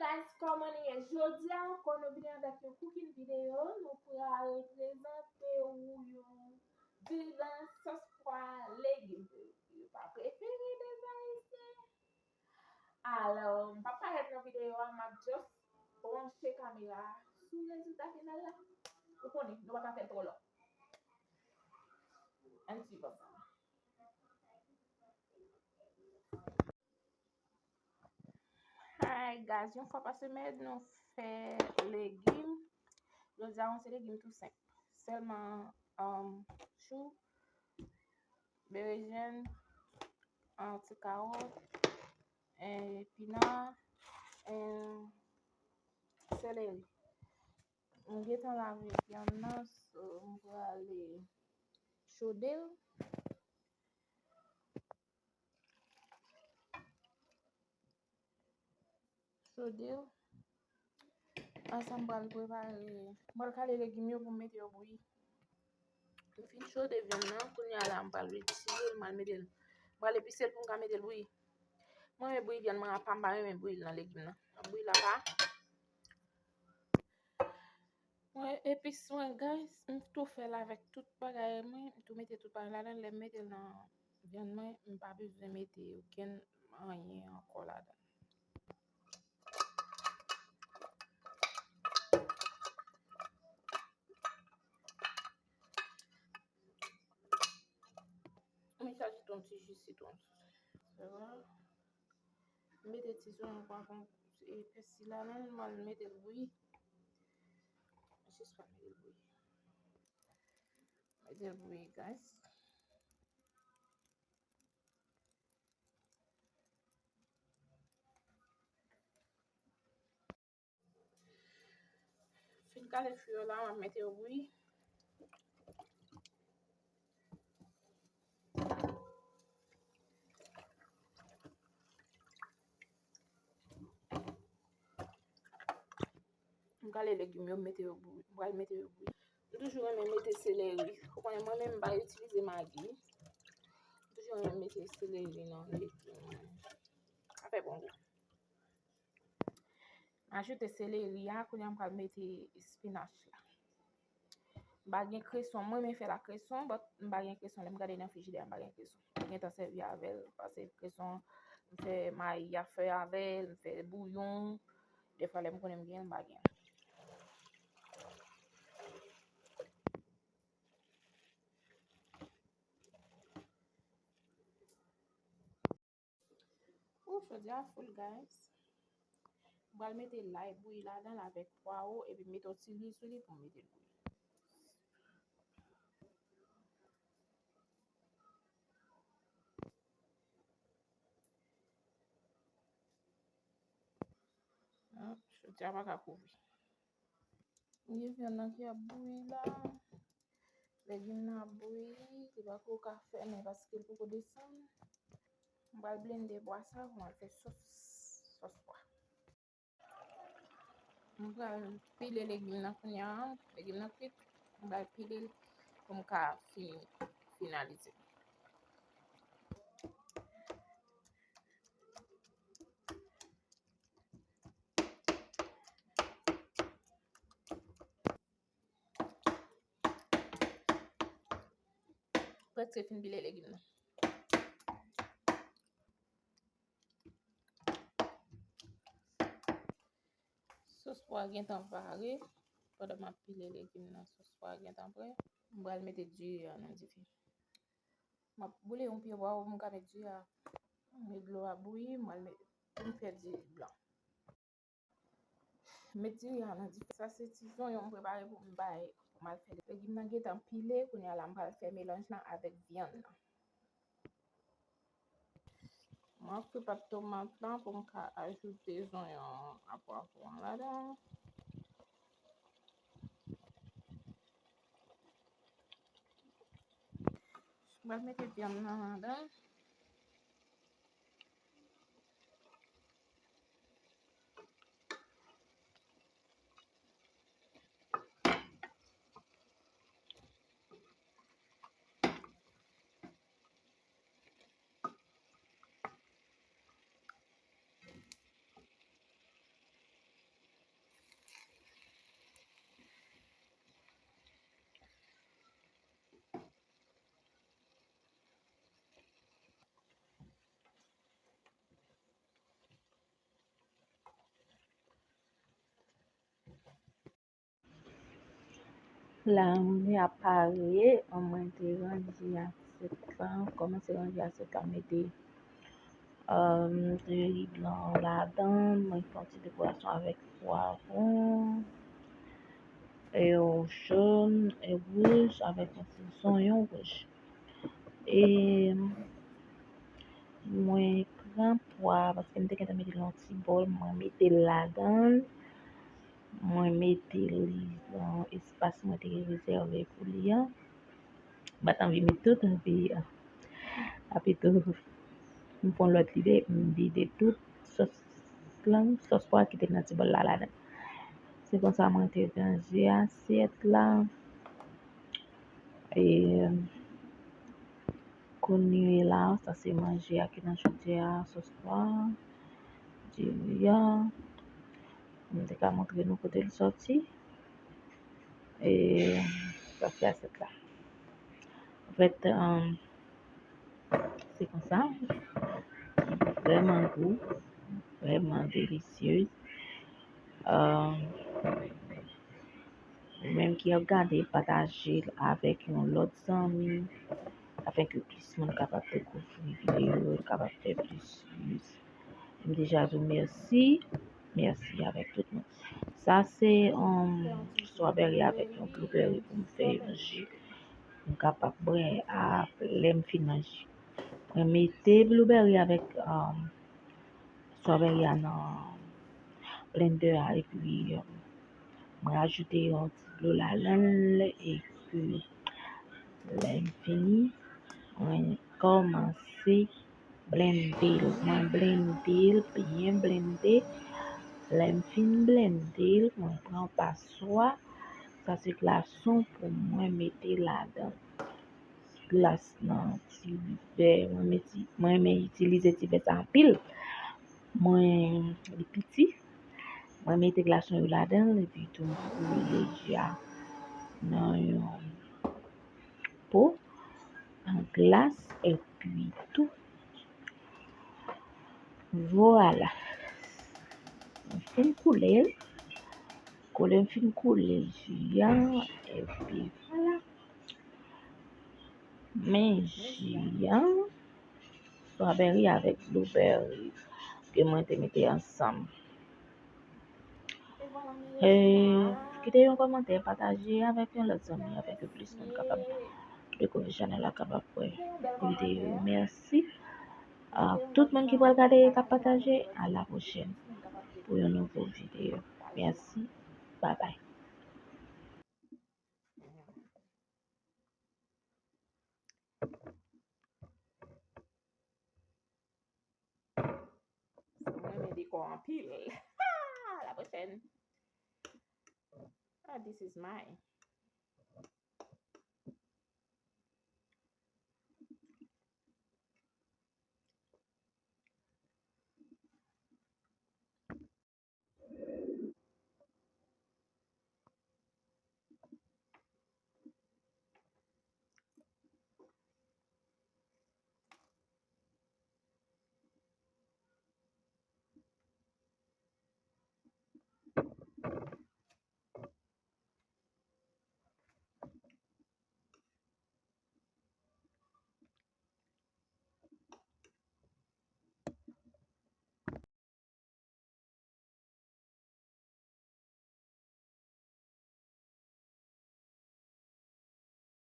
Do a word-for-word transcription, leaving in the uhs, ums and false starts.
Guys, kòman nou ye? Jodi a ankò, nou vini avèk yon cooking video. Nou pral prezante ou yon diri nan sòs pwa legim. Yo pa prefere de Ayisyen. Alò, m p ap parèt nan videyo a, m ap just branche kamera a sou rezilta final la. Ou konnen, nou pa ka fè l twò long. Ann swiv ansanm. Hi guys, yon fwa pa semèn nou fè legim. Jodi a se legim tou senp. Sèlman um, chou, berejèn, um, ti kawòt, epina, um, seleri. M gentan lave vyann nan, so m prale chode l. Chode l. Ansanm pral prepare. M pral kale legim yo pou m mete yo bouyi. M fin chode vyann nan, kounye a la m pral retire l, m pral mete l. M pral epise l pou m ka mete l bouyi. Mwen renmen bouyi vyann mwen apa, m pa renmen bouyi l nan legim nan. M ap bouyi l apa. Mwen epis mwen guys, m tou fè l avèk tout bagay mwen, m tou mete tout bagay ladan, lè m mete l nan vyann mwen, m pa bezwen mete okenn anyen ankò ladan. M chaje tou yon ti ji sitwon. Mete ti sonyon, pwavwon, e pèsi la, non, m al mete l bouyi. Jis pa mete l bouyi. Mete l bouyi, guys. Fin kale fwi yo la, m ap mete yo bouyi. M kale legim yo, m mete yo bouyi. M pral mete yo bouyi. M toujou renmen mete seleri. Ou konnen mwen menm m pa itilize magi. M toujou renmen mete seleri nan legim. Sa fè bon gou. M ajoute seleri a, kounye a m pral mete spinach la. M pa gen kreson, mwen renmen fè l ak kreson, but m pa gen kreson. Lè m gade nan frijidè a, m pa gen kreson. Mwen gentan sèvi avè l, pase kreson, m fè mayi a fè avè l, m fè bouyon. Defwa lè m konnen m gen l, m pa gen l. Ou, chodyè a full, guys. M pral mete lay bouyi ladan l avèk pwawo, epi m mete yon ti lwil sou li pou m mete l bouyi. Ah, chodyè a pa ka kouvri. Gen vyann nan ki ap bouyi la. Legim nan ap bouyi, li pako ka fèmen paske l poko desann. M pral blende pwa sa pou m al fè sòs, sòs pwa. M pral pile legim nan kounye a, legim nan kwit, m pral pile l pou m ka fini, finalize. Prèske fin pile legim nan. Sòs pwa gentan pare. Pandan m ap pile legim nan, sòs pwa gentan prè. M pral mete diri a nan dife. M ap boule yon pye pwawo pou m ka met diri a. Met dlo a bouyi, m pral met, pou m fè diri blan. Met diri a nan dife. Sa se ti zonyon m prepare pou m bay, pou m al fè. Legim nan gentan pile, kounye a la m pral fè melanj lan avèk vyann nan. M ap fri pat tomat lan pou m ka ajoute zonyon ak pwavwon an ladan. M pral mete vyann nan ladan. La, mwen ap pare, mwen te ranje asyèt la, kòmanse ranje asyèt la, mete, um, diri blan ladan, mwen fè yon ti dekorasyon avèk pwavwon, e yon jòn, e wouj, avèk yon ti zonyon wouj. E mwen pran pwa, paske m te gentan mete l nan yon ti bòl, mwen mete l ladan l, mwen mete li nan espas mwen te rezève pou li an. M pa t anvi met tout, epi, a, epi tou, m pran lòt lide, m vide tout sòs lan, sòs pwa ki te nan ti bòl la ladan. Se konsa mwen te ranje asyèt la. E kounye la, sa se manje a ki nan chaudière a, sòs pwa, diri a. M te ka montre nou kote l sòti. E sa se asyèt la. Anfèt, um, se konsa. Vrèman gou, vrèman delisye. Um, ou menm ki ap gade, pataje l avèk yon lòt zanmi, afenke plis moun kapab dekouvri videyo yo, kapab fè plis views. M deja di w mèsi, mèsi avèk tout moun. Sa se, um, strawberry avèk yon blueberry pou m fè yon ji. M kapab bwè a lè m fin manje. Mwen mete blueberry avèk, um, strawberry a nan blender a, epi, um, mwen ajoute yon ti dlo ladan l, epi lè m fini, mwen kòmanse blende l. Mwen blende l, byen blende. Lè m fin blende l, mwen pran paswa. Sa se glason pou mwen mete ladan. Glas nan ti vè. Mwen meti-, mwen renmen itilize ti vè sa anpil. Mwen, li piti. Mwen mete glason yo ladan l, epi tou m koule ji a nan yon po an glas, epi tou, vwala. Mwen fin koule l. Koule, m fin koule ji a, epi vwala. Men ji a, strawberry avèk blueberry ke mwen te mete ansanm. E, kite yon kòmantè, pataje avèk yon lòt zanmi, afenke plis moun kapab dekouvri chanèl la, kapab wè videyo yo. Mèsi a tout moun ki pral gade e k ap pataje. A la pwochèn pou yon nouvo videyo. Mèsi. Babay. Mwen renmen dekò anpil. A la pwochèn. Ah, this is mine.